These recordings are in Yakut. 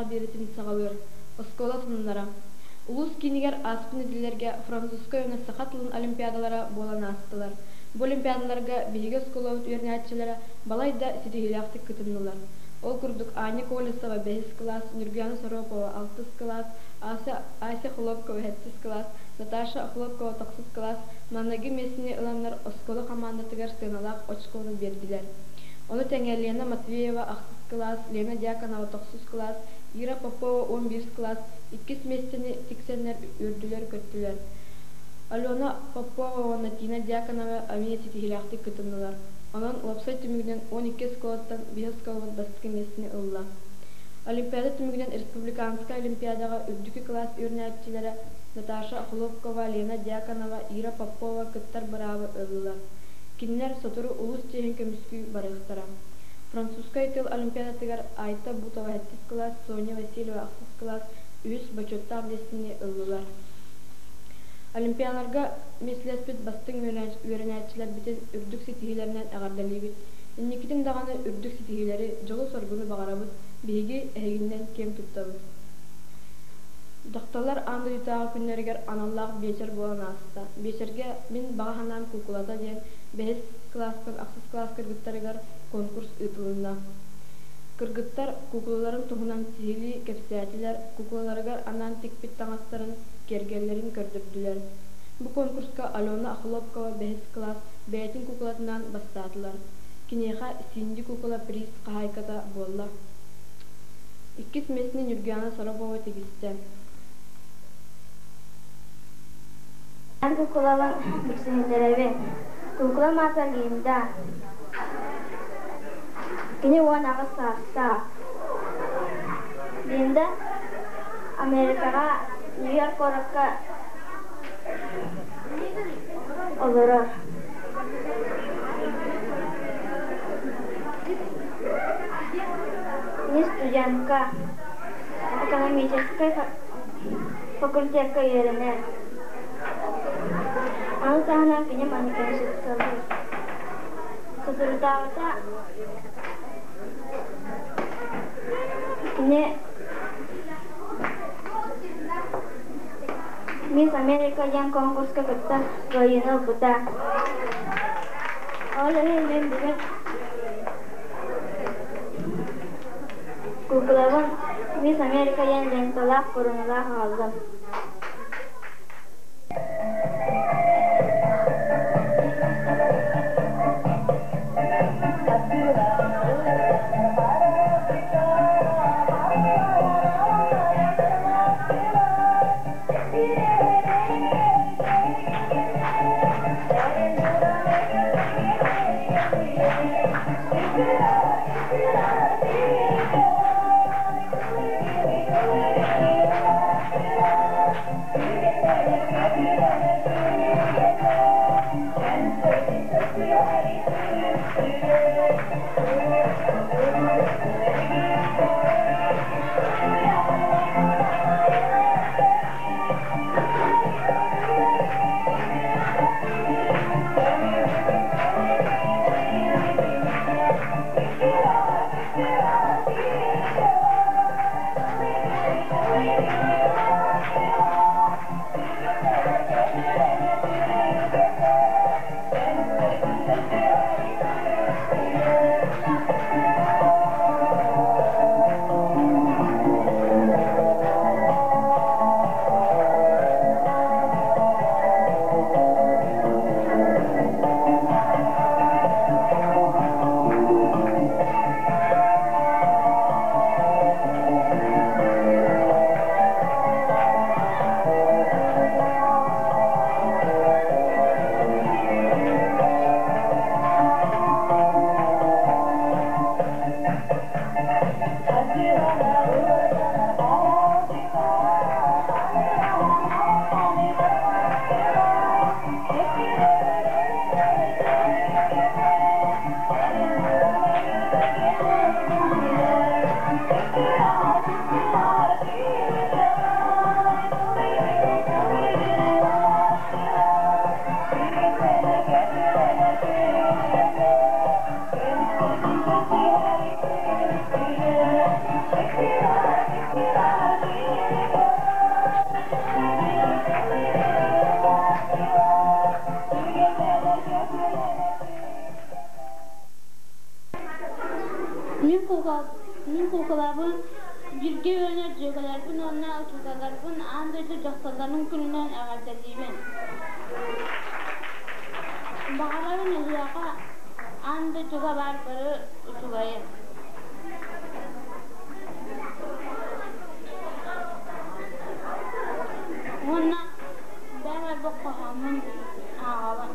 үөрүүлээх биэриитин саҕалыыр. Оскуола сонуннара. Улуус киинигэр ааспыт нэдиэлэлэргэ французскай уонна саха тылын олимпиадалара буолан аастылар. Бу олимпиадаларга биһиги оскуолабыт үөрэнээччилэрэ балайда ситиһиилээхтик кытыннылар. Ол курдук Аня Колесова бэһис кылаас, Ньургуяна Соропова алтыс кылаас, Ася, Ася Хлопкова сэттис кылаас, Наташа Охлопкова тохсус кылаас маҥнайгы миэстэни ыланнар оскуола хамаандатыгар сыаналаах очкону биэрдилэр. Ону тэҥэ Лена Матвеева ахсыс кылаас, Лена Дьяконова тохсус кылаас, Ира Попова 11 кылаас иккис миэстэни тиксэннэр үөрдүлэр-көттүлэр. Алена Попова уонна Тина Дьяконова эмиэ ситиһиилээхтик кытыннылар. Онон уопсай түмүгүнэн 12 оскуолаттан биэс оскуолабыт бастакы миэстэни ылла. Олимпиада түмүгүнэн республиканскай олимпиадаҕа үрдүкү кылаас үөрэнээччилэрэ Наташа Охлопкова, Лена Дьяконова, Ира Попова кыттар быраабы ыллылар. Кинилэр сотору улуус чиэһин көмүскүү барыахтара. Французскай тыл олимпиадатыгар Айта Бутова сэттис кылаас, Соня Васильева ахсыс кылаас үһүс бочуоттаах миэстэни ыллылар. Олимпиадаларга миэстэлэспит бастыҥ үөрэнээччилэрбитин үрдүк ситиһиилэринэн эҕэрдэлиибит. Инникитин даҕаны үрдүк ситиһиилэри, дьолу-соргуну баҕарабыт, биһиги эһигинэн киэн туттабыт. Дьахталлар аан дойдутааҕы күннэригэр аналлаах биэчэр буолан ааста. Биэчэргэ «Мин баҕа санаам куукулата» диэн бэһис кылаастан ахсыс кылаас кыргыттарыгар конкурс ыытылынна. Кыргыттар куукулаларын туһунан сиһилии кэпсээтилэр, куукулаларыгар анаан тикпит таҥастарын, киэргэллэрин көрдөрдүлэр. Бу конкурска Алена Охлопкова бэһис кылаас бэйэтин куукулатынаан бастаатылар. Киниэхэ Синди куукула приз хаһаайката буолла. Иккис миэстэни Ньургуяна Соропова тигистэ. Эн куукулабын билсиһиннэрэбин. Куукулам аата Линда. Кини 18 саастаах. Линда Америкаҕа Нью-Йорк куоракка олорор. Кини студентка, экономическай факультекка үөрэнэр. Ону таһынан кини манекенщицалыыр. Соторутааҕыта кини Мисс Америка диэн конкурска кытта кыайыыны ылбыта. Ол иһин мин бүгүн куукулабын Мисс Америка диэн ленталаах курунулаах аҕаллым. Мин мин куукулабын бииргэ үөрэнэр дьүөгэлэрбин уонна учууталларбын аан дойду дьахталларын күнүнэн эҕэрдэлиибин. Баҕарабын эһиэхэ аан дойдуга баар бары үчүгэйи. Уонна бэйэм элбэх хоһооммун ааҕабын.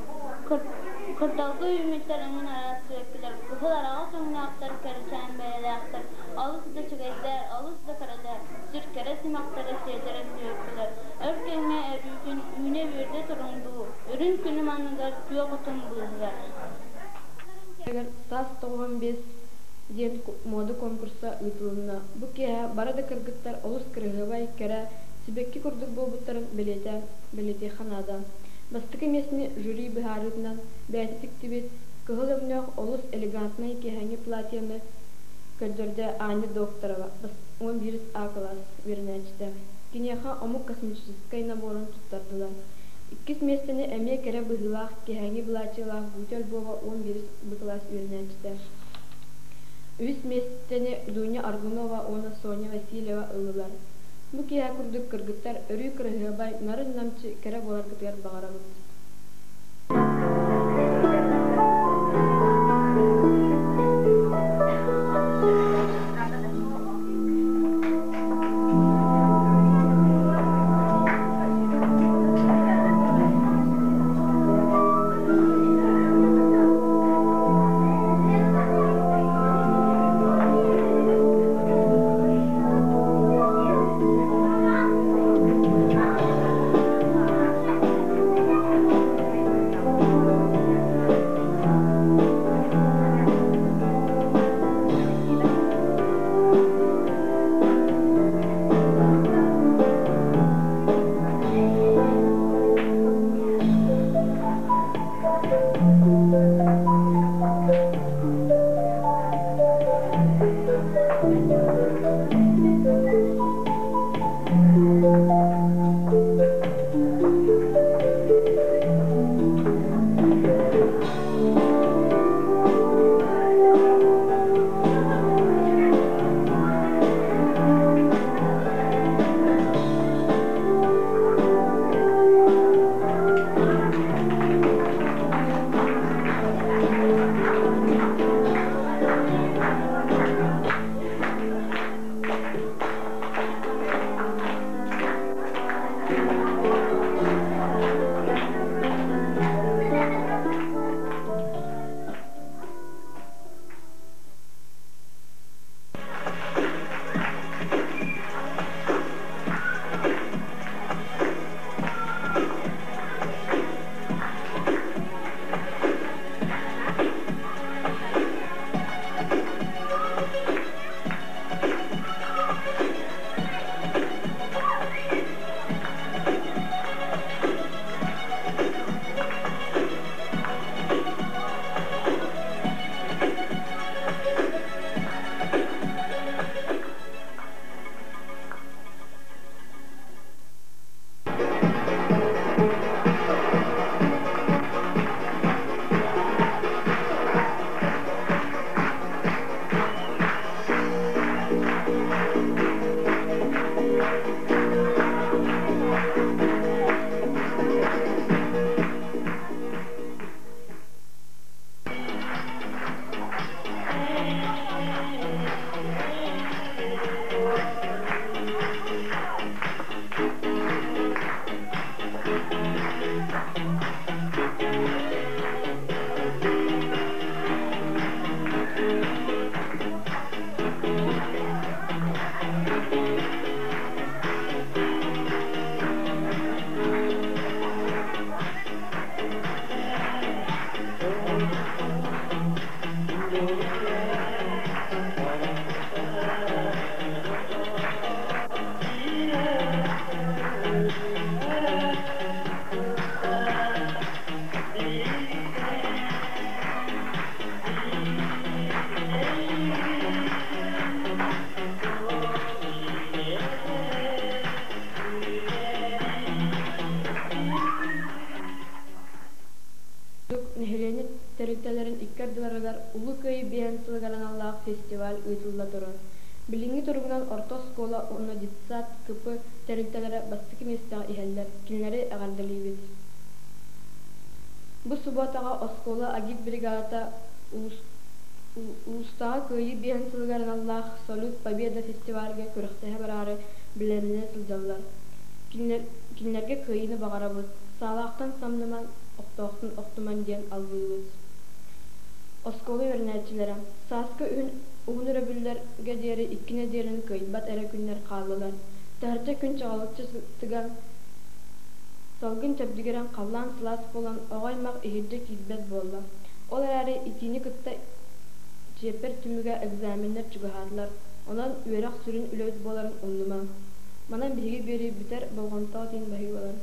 Кырдалга үүммүттэр эҥин араас сибэккилэр, кыһыл араҕас өҥнөөхтөр, кэрэчээн бэйэлээхтэр, олус да үчүгэйдэр, олус да кэрэлэр, сүр кэрэ симэхтэрэ сиэтэрэ сибэккилэр, өр кэмҥэ өрүүтүн үүнэ-үөрдэ туруҥ дуу, үрүҥ күнүм анныгар күөх отун быыһыгар. Саас 95 диэн муода конкурса ыытылынна. Бу киэһэ бары да кыргыттар олус кыраһыабай, кэрэ, сибэкки курдук буолбуттарын бэлиэтээн бэлиэтиэххэ наада. Бастакы миэстэни жюри быһаарыытынан бэйэтэ тиктибит кыһыл өҥнөөх олус элегантнай киэһээҥҥи платьены көрдөрдө Аня Докторова, 11 А кылаас үөрэнээччитэ. Киниэхэ омук косметическай наборун туттардылар. Иккис миэстэни эмиэ кэрэ быһыылаах киэһээҥҥи былаачыйалаах Гутя Львова 11 Б кылаас үөрэнээччитэ. Үһүс миэстэни Дуня Аргунова уонна Соня Васильева ыллылар. Бу киэһэ курдук кыргыттар өрүү кыраһыабай, нарын-намчы кэрэ буоларгытыгар баҕарабыт. Нэһилиэнньэ тэрилтэлэрин икки ардыларыгар Улуу Кыайыы биэһин сылыгар аналлаах фестиваль ыытылла турар. Билиҥҥи туругунан орто оскуола уонна детсад КП тэрилтэлэрэ бастакы миэстэҕэ иһэллэр, кинилэри эҕэрдэлиибит. Бу субуотаҕа оскуола агитбригадата улуустааҕы Кыайыы биэһин сылыгар аналлаах «Салют Победа» фестивальга күрэхтэһэ бараары бэлэмнэнэ сылдьаллар. Кинилэргэ кыайыыны баҕарабыт, саалаахтан самнымаҥ, охтоохтон охтумаҥ диэн алгыыбыт. Оскуола үөрэнээччилэрэ сааскы уһун өрөбүллэргэ диэри икки нэдиэлэни кыайбат эрэ күннэр хааллылар. Таһырдьа күн чаҕылыччы тыган, салгын чэбдигирэн, халлаан сылаас буолан, оҕо аймах иһирдьэ киирбэт буолла. Ол эрээри итиини кытта чиэппэр түмүгэ экзаменнар чугаһаатылар, онон үөрэх сүрүн үлэбит буоларын умнумаҥ. Манан биһиги биэрии бүтэр, болҕомтоҕо тиийэн баһыыбалар.